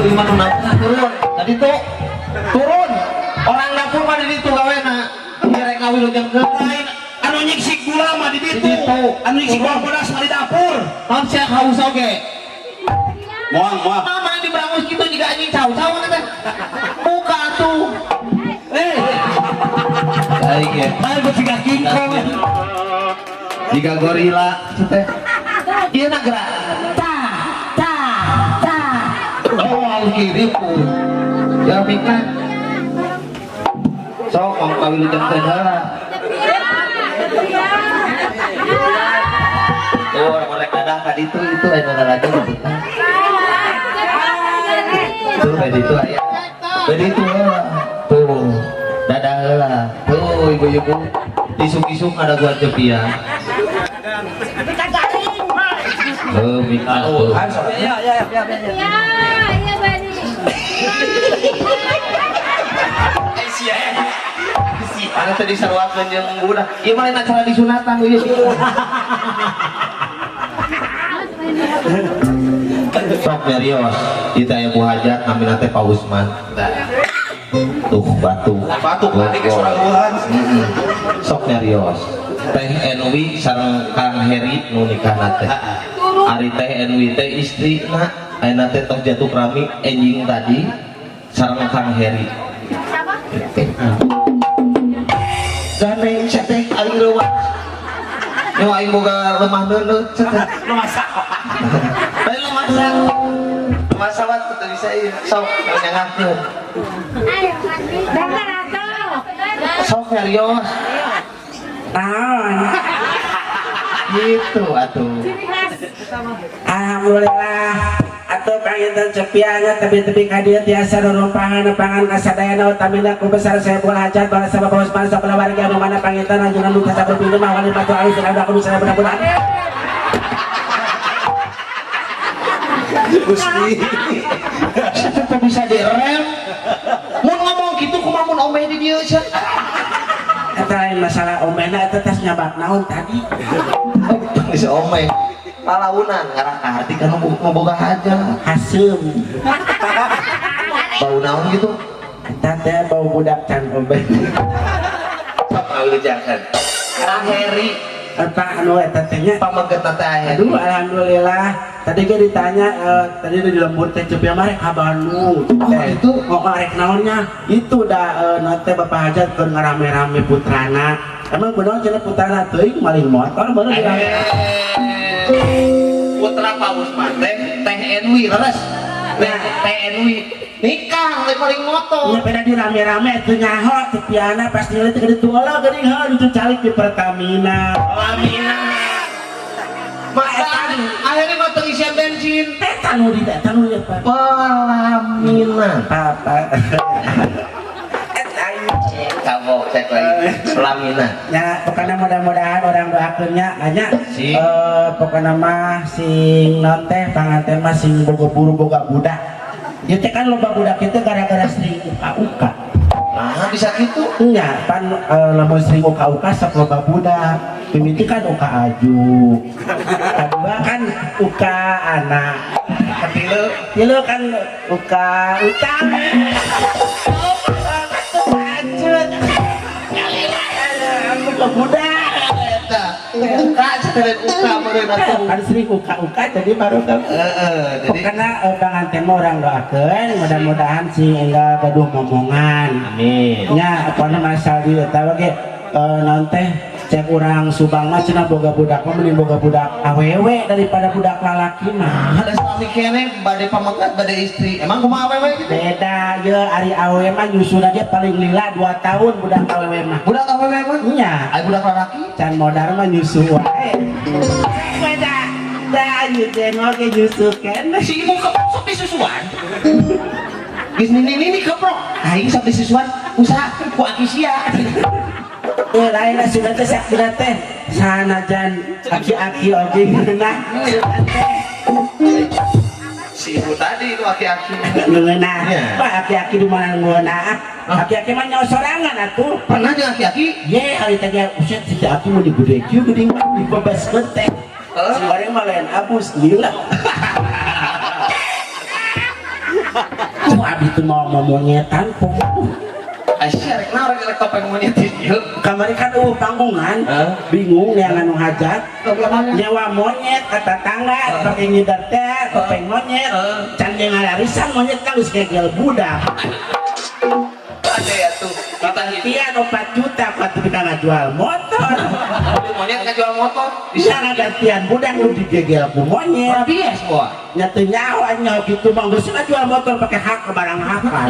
Ieu mah nu turun. Tadi tuh turun. Orang dapur mah di ditu gawena. Ieu rek ngawilujengkeun. Lain anu nyiksik gula mah di Di ditu. ditu. Anu nyiksik bawang bodas mah di dapur. Naon sia haus oge? Moal, moal. Mama di berangus gitu juga anjing cau-cau teh. Buka tuh. Eh, Aing ya. lain gua siga King Kong. Jika gorila teh. Ieu na gerak. Ta ta ta. Oh, harus kiri pun. Ya mikna. Sok mau kawilujengkeun heula. Tuh, orang rek dadah ka ditu itu aya lagi gitu. Tuh, beda itu aya. Beda itu heula. Tuh, dadah heula. Tuh, ibu-ibu isuk-isuk ada gua cepia. Tuh, mikna tuh. Iya, iya, iya, iya. Iya, Bani. Mana tadi saruakeun jeung budak. Ieu mah lain acara disunatan ieu. Sok nyarios, ieu teh aya Bu Hajat namina teh Pak Usman. Tuh batu. Batu, tadi ke Surabuhan. Sok nyarios. Teh Enwi sareng Kang Heri nu nikahna teh. Ari Teh Enwi teh istrina ayeuna teh tos jatuh rami enjing tadi sareng Kang Heri. Gandeng sia teh aing leuwat. Nyawa aing boga lemah neuneuh sia teh. Lu masak. Lain lemah sa. Lemah sawat teu bisa ieu. Sok nyangakeun. Dasar atuh. Sok nyarios. Naon? Gitu atuh. Alhamdulillah atau panginten cepianya tebi-tebi ka dieu tiasa nurumpahan nepangan kasadayana utamina ku besar Saiful Hajat bala sabab Usman sakulawarga anu mana panginten anjeunna nu tiasa berpintu mah wali batu alus dan aku bisa mudah-mudahan. Gusti. Sia teh bisa direm. Mun ngomong kitu kumaha mun omeh di dieu sia? Eta lain masalah omehna, eta tes nyabak naon tadi? Bisa omeh. Palaunan ngarah ka harti kan nu boga hajat. Haseum. Bau naon gitu? Eta teh bau budak can obeh. Sok ngawilujengkeun. Kang Heri Apa anu eta teh nya? Pameget teh aya. Aduh, alhamdulillah. Tadi ge ditanya, tadi di lembur teh Cepia mah rek ka Bandung. Oh, Teh. itu? Oh, rek naonnya? Itu da nanti Bapak Hajat keur ngarame-rame putrana. Emang bener cenah putrana teuing maling motor baru bilang. Putra Pak Usman teh Teh Enwi leres. Teh Teh Enwi nikah lain maling motor. Nya peda di rame-rame teu nyaho Cepiana pas ningali teh gede tuolo geuning heuh lucu calik di Pertamina. Lamina. Maka akhirnya mah teu isian bensin. Eta nu di eta nu ieu Pak. Pelaminan. Apa? Eta ieu. Kabok cek lagi. Pelaminan. Ya, pokoknya mudah-mudahan orang doakeunnya nya. Sing. Pokoknya mah sing non teh panganten mah sing boga buru boga budak. Ieu teh kan loba budak itu gara-gara sering uka-uka. Nah, bisa gitu. Nya, pan lamun sering uka-uka sok loba budak. Mimiti kan uka aju. Kedua kan uka anak. Ketilu. Tilu kan uka utang. Lanjut. Aku ke budak. Eta. Uka cek uka meureun atuh. Kan sering uka-uka jadi baru ke Heeh, jadi pokoknya panganten mah orang doakeun mudah-mudahan sing enggal gaduh momongan. Amin. Nya pokoknya masal di eta ge naon teh cek urang Subang mah cenah boga budak mah mending boga budak awewe daripada budak lalaki mah. Ada suami kene bade pamegat bade istri. Emang kumaha awewe gitu? Beda ye ari awewe mah nyusun aja paling lila 2 tahun budak awewe mah. Budak awewe mah? Nya. Ai budak lalaki? Can modar mah nyusu wae. Beda. Da nyusun oge nyusu keneh. Si ibu keprok sok disusuan. Geus nini nini keprok. Aing sok disusuan usaha ku aki sia. Lain lah sudah teh sakira teh sanajan aki-aki oge ngeunah teh. Si ibu tadi itu aki-aki. Ngeunah. Iya. Wah, aki-aki di mana ngeunah? Aki-aki mah nyawa sorangan atuh. Pernah jeung aki-aki? Ye, hari tadi uset si aki mau digede kieu geuning mah dibebaskeun teh. Heuh. Si goreng mah lain abus lila. Abi teu mau monyetan kok. Aisyah rek naon rek topeng monyet di dieu. Kamari kan eueuh panggungan, bingung neangan nu hajat. Nyewa monyet ka tatangga, pake ngider teh, topeng monyet. Can jeung ngalarisan monyet kan geus gegel budak. Ada ya tuh. Kita Gantian 4 juta kuat tapi ka ngajual motor. monyet ngajual motor. Bisa ngagantian budak nu digegel ku monyet. Bias boa. Nya teu nyawa nyawa gitu mah geus ngajual motor pake hak ke barang hakan.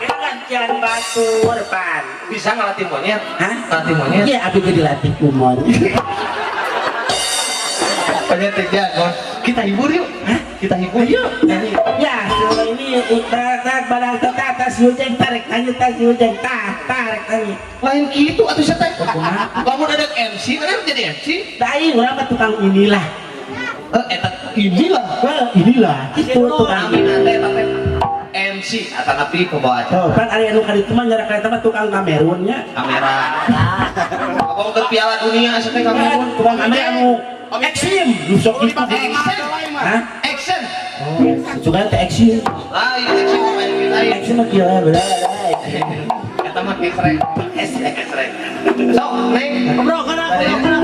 Gantian batur pan. Bisa ngelatih monyet? Hah? Ngelatih monyet? Iya, abi ge dilatih ku monyet. Monyet teh jago. Kita hibur yuk. Hah? Kita hibur. Ayo. Ya, selama ini tak barang tetap tas hujeng tarik lanjut tas hujeng tah tarik lagi. Lain gitu atuh sia teh. Lamun ada MC, mana jadi MC? Dai urang mah tukang inilah. Eta inilah. Well, inilah. Itu tukang Amin teh eta teh MC atanapi pembawa acara. Oh, kan ari anu kaditu mah nyarak eta mah tukang Kamerun nya. Kamera. Ngomong ke Piala Dunia asa teh Kamerun. Tukang kamera anu eksim, nu sok gitu. Hah? Action. Oh, suka teh eksim. Lah, ini action main kita. Eksim mah kieu we, Eta mah gesrek. Gesrek. Sok, Neng. Bro, kana, kana, kana,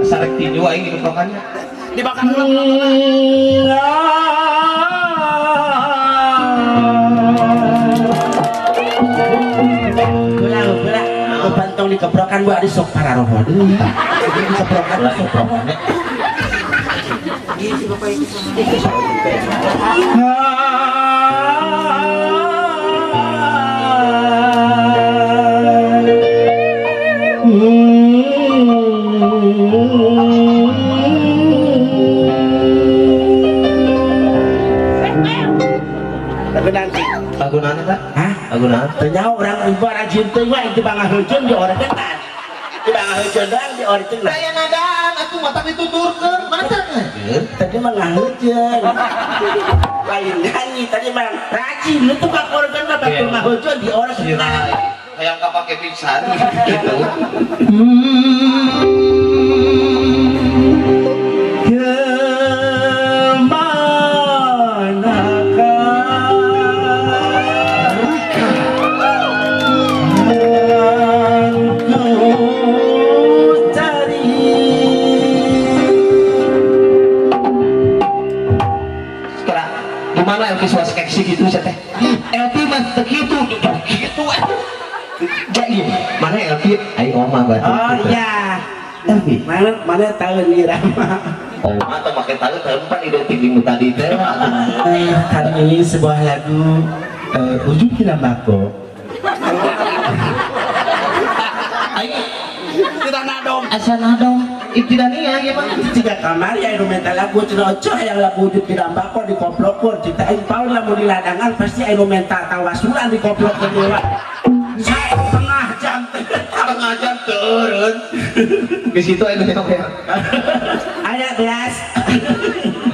Sarek tinju aing di keprokannya. Dibakar dulu. Ulah, ulah. Kupantong dikeprokan gua di sok pararoho deui. Dikeprokan sok Keprokannya. Lagu nanti. Lagu naon eta? Hah? Lagu naon? Teu nyaho urang ibu rajin teuing wae teu bangaheujeuun di orgetan. Teu bangaheujeuun doang di orgetan. Daya nadaan atuh mata dituturkeun. Mana teh? Tadi mah ngaheujeuun. Lain nyanyi tadi mah rajin lu tukang organ mah batur ngaheujeuun di orgetan. Hayang kapake pisan gitu. Gimana LP suas keksi gitu sih teh? LP mah gitu, gitu. Jadi mana LP? Ayo oma berarti. Oh iya. LP. Mana mana tahun nih Rama? Oma atau pakai tahun tahun pan identik di tadi teh. Kali ini sebuah lagu Ujung Kilambako. Ayo Tidak nadom. asa nadom. Ibtidania gimana? Tiga kamar ya anu minta lagu cina ojo yang lagu Ujung Kilambako dikoplokkeun cita aing paun lamun di ladangan pasti anu minta tawasulan dikoplokkeun dewa. Setengah jam. Setengah jam turun. Di situ anu nyampe. Aya beas.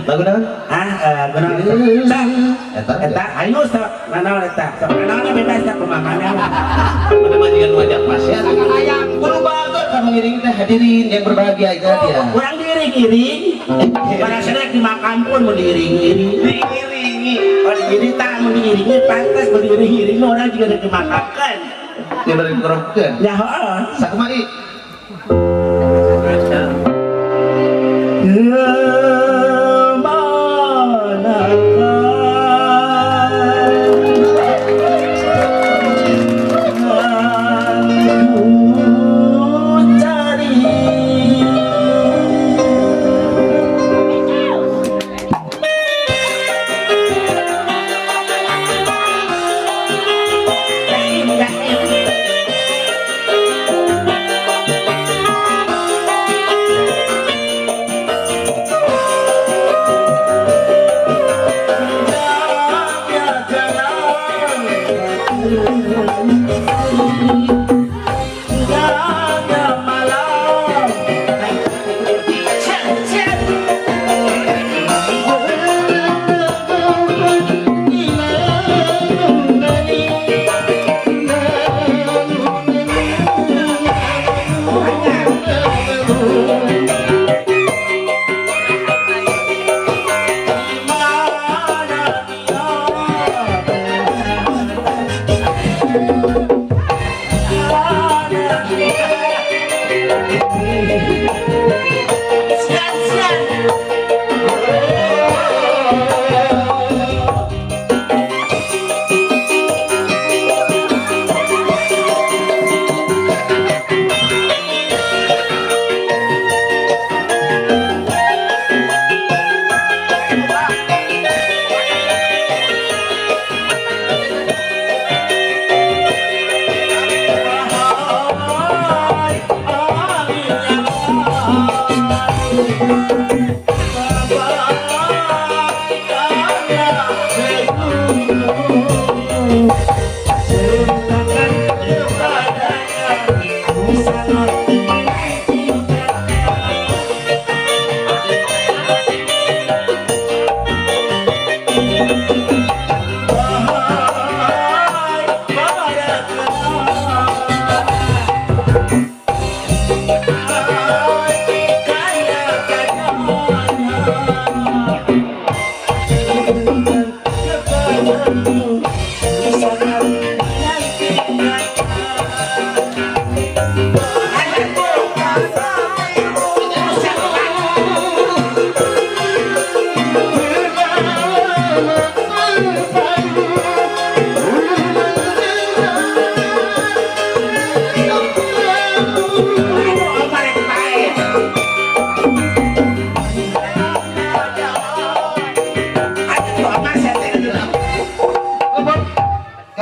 Lagu naon? Ah, lagu naon? Eta. Eta ayo sok nanaon eta. Sok nanaon bebas tak kumaha. Mana majikan wajah pas ya. Kudu banget kamu ngiring teh hadirin yang berbahagia aja dia. Urang diiring-iring. Pada serek di makam pun mau diiring-iring. Diiringi. Oh diiring tak mau diiringi pantas mau diiring-iring orang juga udah dimakamkan. Dia beri kerupkeun. Ya heeh. Sakumaha i?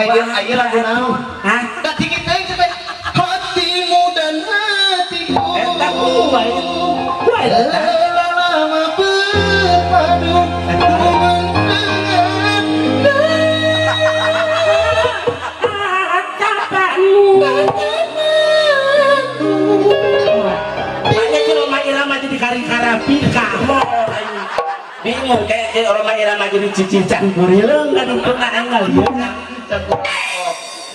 Kayak aya lagu naon? Hah? Da tinggi teuing teh. Hatimu dan hatiku. Eta kumaha? Wah, eta. Lama berpadu mendengar. Tatapanmu. Makanya ki Rhoma Irama jadi kari-karapi kamu. Bingung kayak ki Rhoma Irama jadi cicicang gurileung aduh pernah anggal ya.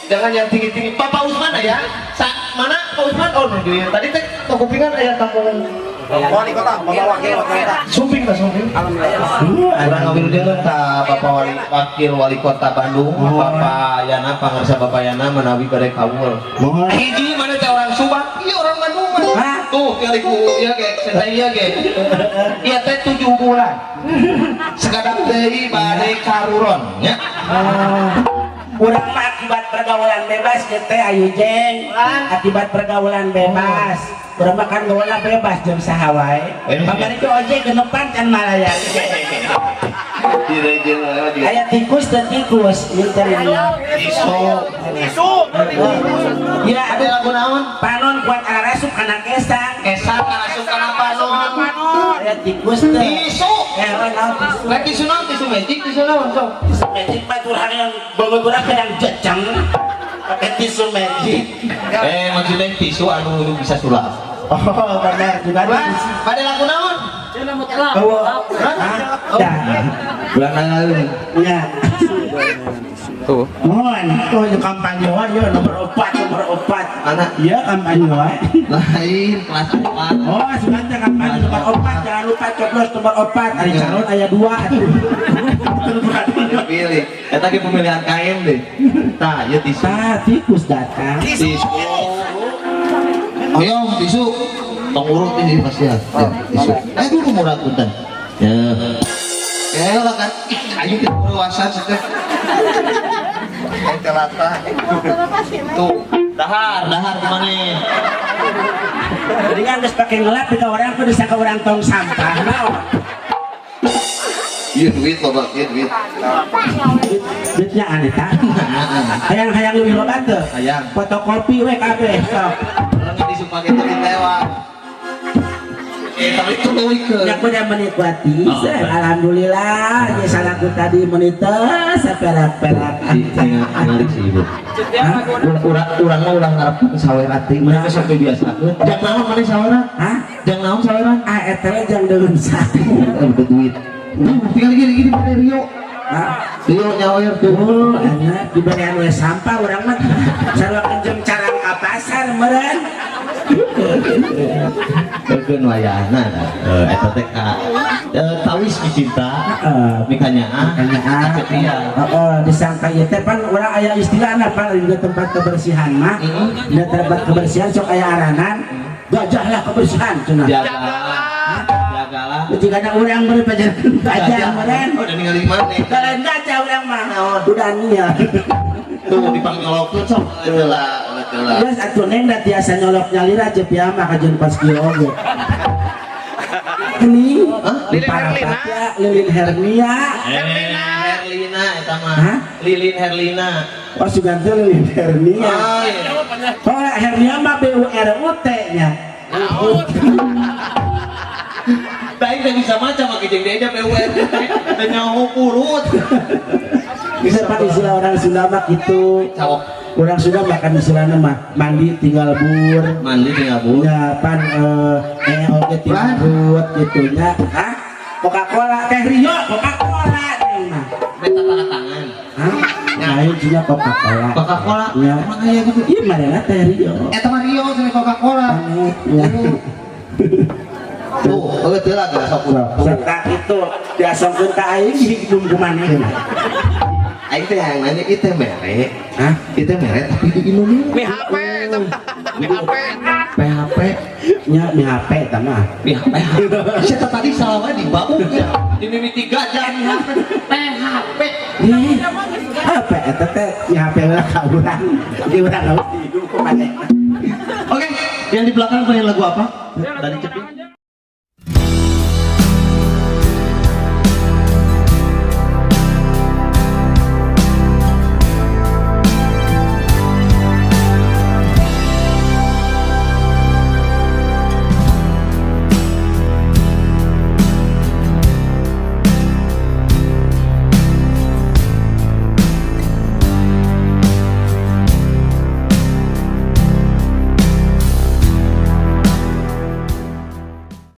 Jangan yang tinggi-tinggi. Bapak Usman ya? Sa mana Pak Usman? Oh, nuju ya. Tadi teh kupingan aya kampung Wali kota, Bapak Wakil Wali Kota. Sumping lah sumping. Urang ngawilujeng ka Bapak Wali Wakil Wali Kota Bandung, Bapak Yana, pangarsa Bapak Yana menawi bade kawul. Mohon. Hiji mana teh orang Subang? Iya orang Bandung mah. Hah? Tuh tinggal ku ieu ge, saya ieu ge. Ieu teh 7 bulan. Sekadap deui bade karuron nya. Urang mah akibat pergaulan bebas gitu teh ayu jeng. Akibat pergaulan bebas. Urang mah kan gaulna bebas jam saha wae. Eh. Kamari ke ojek genepan can malayan. Aya tikus dan tikus ieu teh aya. Tisu. Tisu. Ya, Ada lagu naon? Panon kuat arasup kana kesang. Kesang karasup kana panon. Aya tikus teh. Tisu. Eh, naon tisu? Lah tisu naon? Tisu magic, tisu naon sok? Tisu magic mah urang yang bangun urang yang jeceng. Pakai tisu magic. Eh, maksudnya tisu anu bisa sulap. Oh, benar juga. Mas, pada lagu naon? Oh, hah? Dah. Bulan lalu. Ya. Tuh. Mohon, tuh yung kampanye wae ya nomor 4, nomor 4. Mana? Iya kampanye wae. Lain kelas 4. Oh, sebenarnya kampanye nomor 4, jangan lupa coblos nomor 4. Ari calon aya 2 atuh. Pilih. Eta ge pemilihan KM deh. Tah, ieu tisu. Tah, tikus datang. Tisu. Hoyong tisu. Tong urut ini pasti ya. Tisu. Eh dulu murah punten. Ya. Ya lah kan. Ih, ayo kita luasan sih teh. Telata. Tuh, dahar, dahar kemana? Jadi kan geus pake ngelap di orang tuh disangka orang tong sampah. Naon? Iya duit loba, iya duit. Duitnya aneh tah. Hayang-hayang leuwih loba teu. Hayang. Fotokopi we kabeh sok. Orang disumpah kita ditewak. Eh, tapi itu leuwihkeun. Yang udah menikmati, Oh, baik. alhamdulillah, ya salahku tadi monitor, seperak-perak. Ningali si ibu. Urang urang mah ulah ngarepkeun sawerat teh, mereka sampai biasa. Jang naon maneh sawerat? Hah? Jang naon sawerat? Ah, eta we jang deun satu. Eh, butuh duit. Tuh, tinggal gini gini pada Rio. Hah? Rio nyawer tuh. Oh, enak diberian we sampah urang mah. Sarua kenjem carang ka pasar meureun. Keun wayahna eta teh ka tawis micinta. Heeh. Mikanyaah. Kanyaah. Kacetia. Heeh, disangka ieu teh pan urang aya istilahna pan di tempat kebersihan mah. Di tempat kebersihan sok aya aranan, gajahlah kebersihan cenah. Jagalah. Jagalah. Jika ada orang beri pajaran gajah meureun. Oh, udah ningali mana? Kalau gajah urang mah udah nia. Tuh dipanggil sok. Heula, heula. Geus atuh neng da tiasa nyolok nyalira ceuk pia mah kajeun pas kieu oge. Ini Hah? di Parapatya Lilin Hernia. Herlina. Herlina eta mah. Hah? Lilin Herlina. Oh sugan teh Lilin Hernia. Oh, iya. Oh Hernia mah B U R U T nya. Daing teh bisa maca make jeung dia PURT. Teh nyaho urut. Bisa pak istilah orang Sunda mah gitu. Cawok Orang Sunda makan istilahnya mah mandi tinggal bur. mandi tinggal bur. Ya pan oge tinggal but gitu nya. Hah? Coca-Cola teh Rio Coca-Cola neng mah. Beta tanda tangan. Hah? Lain juga Coca-Cola. Coca-Cola. Ya. Emang aya gitu. Iya mana teh Rio. Eta mah Rio sama Coca-Cola. Ya. Tuh, heueuh teu lah geus sok urang. Serta itu diasongkeun ka aing hidung kumanehna. Aing teh yang nanya ieu teh mere. Hah? Ieu teh mere tapi di Indonesia. Mi HP, Mi HP. PHP, Nya mi HP eta mah. mi HP. Siapa tadi salah wae di bau ya. Di mimiti gajah mi HP. PHP. Ih, apa eta teh mi HP lah ka urang. Di urang harus dihidung kumanehna. Oke, yang di belakang pengen lagu apa? Dari Cepi.